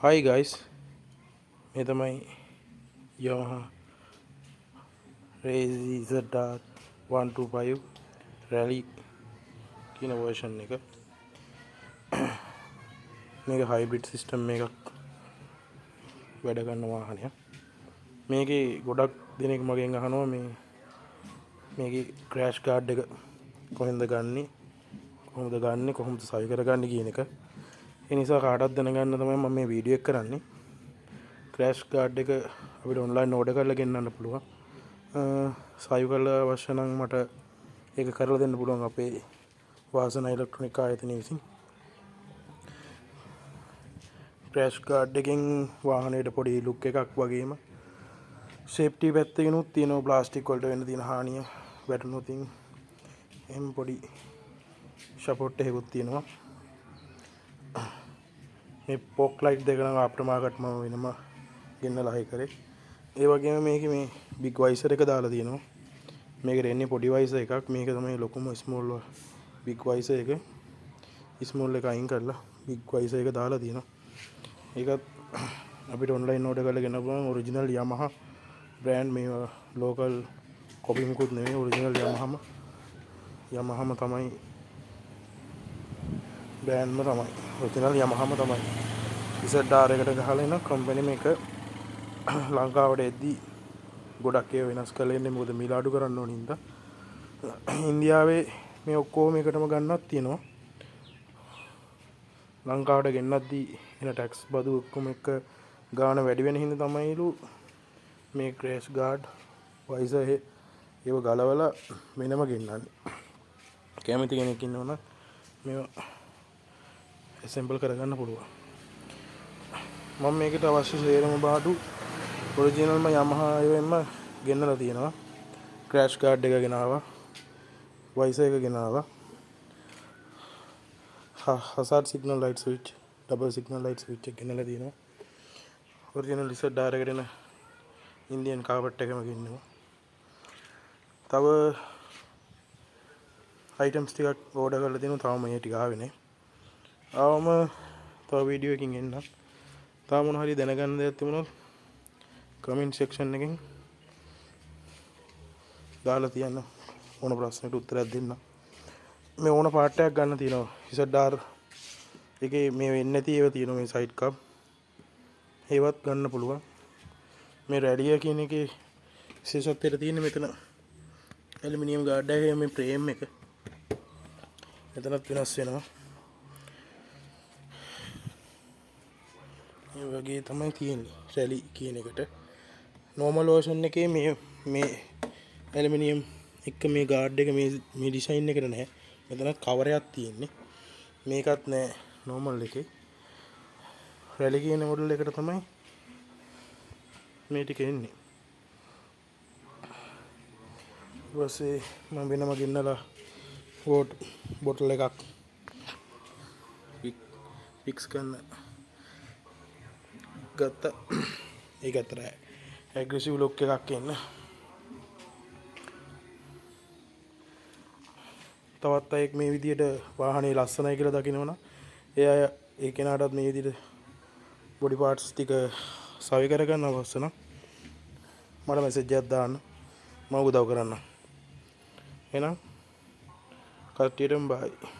Hi guys, මේ තමයි Yamaha RayZR 125 Rally කියන වර්ෂන් එක. මේක හයිබ්‍රිඩ් සිස්ටම් එකක් වැඩ කරන වාහනයක්. මේකේ ගොඩක් දෙනෙක් මගෙන් අහනවා මේකේ ක්‍රෑෂ් ගාඩ් එක කොහෙන්ද ගන්නෙ, කොහොමද ගන්නෙ, කොහොමද සවි කරගන්නේ කියන එක. ඒ නිසා කාටවත් දැනගන්න තමයි මම මේ වීඩියෝ එක කරන්නේ. ක්‍රෑෂ් ගාඩ් එක අපිට ඔන්ලයින් ඕඩර් කරලා ගෙන්නන්න පුළුවන්. සවි කරලා අවශ්‍ය නම් මට ඒක කරලා දෙන්න පුළුවන් අපේ වාසනා ඉලෙක්ට්‍රොනික ආයතනය විසින්. ක්‍රෑෂ් ගාඩ් එකෙන් වාහනයට පොඩි ලුක් එකක් වගේම සේෆ්ටි පැත්තකිනුත් තියෙනවා. ප්ලාස්ටික් වලට වෙන්න තියෙන හානිය වැටුණොත් එහෙම පොඩි සපෝට් එකකුත් තියෙනවා. මේ පොක් ලයිට් දෙක නම් ආෆ්ටර් මාකට් මම වෙනම ගෙන්නලා හයි කරේ. ඒ වගේම මේකේ මේ බිග් වයිසර් එක දාලා තියෙනවා. මේකට එන්නේ පොඩි වයිසර් එකක්. මේක තමයි ලොකුම ස්මෝල් බිග් වයිසර් එක. ස්මෝල් එක අයින් කරලා බිග් වයිසර් එක දාලා තියෙනවා. ඒකත් අපිට ඔන්ලයින් ඕඩර් කරලා ගෙනපුවම ඔරිජිනල් Yamaha brand, මේවා ලෝකල් කොපි මුකුත් නෙමෙයි, ඔරිජිනල් Yamahaම තමයි, බ්‍රෑන්ඩ්ම තමයි, ඔරිජිනල් Yamahaම තමයි. ZR එකට ගහලා එන කම්පැනි මේක ලංකාවට එද්දි ගොඩක් ඒවා වෙනස් කරලා එන්නේ, මොකද මිල අඩු කරන්න ඕන හින්දා. ඉන්දියාවේ මේ ඔක්කොම එකටම ගන්නත් තියෙනවා. ලංකාවට ගෙන්නද්දි එන ටැක්ස් බදු ඔක්කොම එක ගාන වැඩි වෙන හින්දා තමයිලු මේ ක්‍රෑෂ් ගාඩ් වයිසර් ඒව ගලවලා වෙනම ගෙන්නන්නේ. කැමති කෙනෙක් ඉන්නවනම් මේවා ඇසෙම්බල් කරගන්න පුළුවන්. මම මේකට අවශ්‍ය සේරම බාඩු ඔරිජිනල්ම Yamaha ඒවෙන්ම ගෙන්නලා තියෙනවා. ක්‍රෑෂ් ගාඩ් එක ගෙනාවා, වයිසර් එක ගෙනාවා, hazard signal light switch, double signal light switch එක ගෙනලා තියෙනවා. ඔරිජිනල් ZR එකට එන ඉන්දියන් කාපට් එකම ගෙන්නුවා. තව අයිටම්ස් ටිකක් ඕඩර් කරලා තියෙනවා, තාම මේ ටික ආවේ නෑ. ආවම තව වීඩියෝ එකකින් එන්නම්. තව මොන හරි දැනගන්න දෙයක් තිබුණොත් කමෙන්ට් සෙක්ෂන් එකෙන් දාලා තියන්න, ඕන ප්‍රශ්නකට උත්තරයක් දෙන්න. මේ ඕන පාර්ට් එකක් ගන්න තියෙනවා. ZR එකේ මේ වෙන්නේ නැති ඒවා තියෙනවා, මේ සයිඩ් කප් ඒවත් ගන්න පුළුවන්. මේ රැලිය කියන එකේ විශේෂත්වයට තියෙන්නේ මෙතන ඇලුමිනියම් ගාඩ් එකේ මේ ෆ්‍රේම් එක එතනත් වෙනස් වෙනවා. ඒ වගේ තමයි තියෙන්නේ රැලි කියන එකට. නෝමල් වර්ෂන් එකේ මේ ඇලුමිනියම් එක මේ ගාඩ් එක මේ ඩිසයින් එකට නෑ. මෙතනත් කවරයක් තියෙන්නේ. මේකත් නෑ නෝමල් එකේ. රැලි කියන මොඩල් එකට තමයි මේ ටික එන්නේ. ඊට පස්සේ මම වෙනම ගෙන්නලා වෝට් බොටල් එකක් ෆික්ස් කරන්න ගත්තා. ඒක අතර ඇග්‍රෙසිව් ලුක් එකක් එන්න. තවත් අයෙක් මේ විදියට වාහනේ ලස්සනයි කියලා දකිනවනම් ඒ අය ඒ කෙනාටත් මේ විදියට බොඩි පාර්ට්ස් ටික සවි කරගන්න අවශ්‍ය නම් මට මැසේජ් එකක් දාන්න, මම උදව් කරන්නම්. එහෙනම් කට්ටියටම බයි.